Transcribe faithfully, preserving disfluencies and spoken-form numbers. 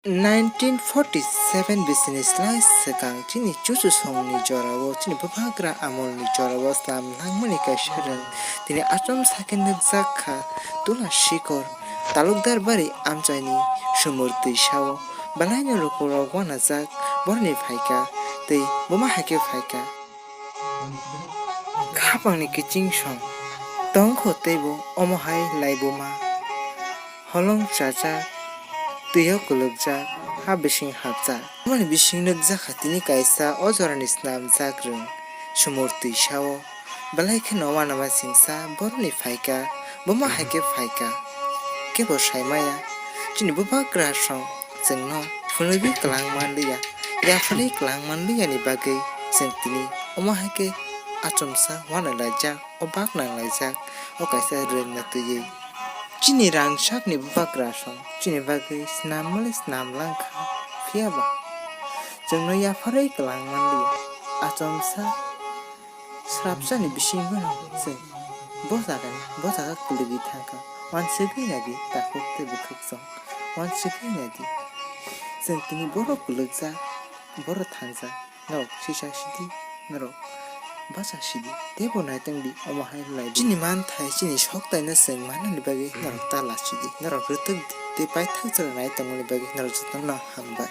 Nineteen forty seven bisini slai swkang chini chuchusongni jorao, chini bwbagra amolni jorao slam langmani kaisa rwng tini achomsa khe nukjak kha. Tula Sikor, Talukdar Bari amchaini sumur twisao belaino lukurok uanajak boroni phaikha tei buma hai khe phaikha. Khapangni kiching song tongkho teibo omo hai laibuma holong chajak, twio kwlwkjak, ha bising hapjak. Aboni bising nukjakha tini kaisa o jorani snamjak rwng sumur twisao. Belai kheno uanama singsa boroni phaikha, buma hai khe phaikha. Kebo saimaya, chini bwbagra song chwngno phunugwi kwlang manliya, yapharwi kwlang manliyani bagwi chwng tini omo hai khe achomsa uanalaijak, o bak nanglaijak, o kaisa rwngna twiwi. Chini rangchakni bwbagra song chini bagwi snam mali snam langkha, phiyaba chwngno yapharwi kwlang manliya. Achomsa srapsani bisingo chwng bo jagani, bo jaga kwlwgwi thangkha. Uansugwi naidi takhuk tei bwkhuk song, uansugwi naidi. Chwng tini borok kwlwkjak, borok thangjak. Norok sisa sidi, norok bacha sidi, teibo naitong di, omo hai lai di. Chini manthai, chini soktaino chwng manani bagwi norok ta lachidi, norok rwtwk di, tei paithak jora naitongmani bagwi norok jotono hambai.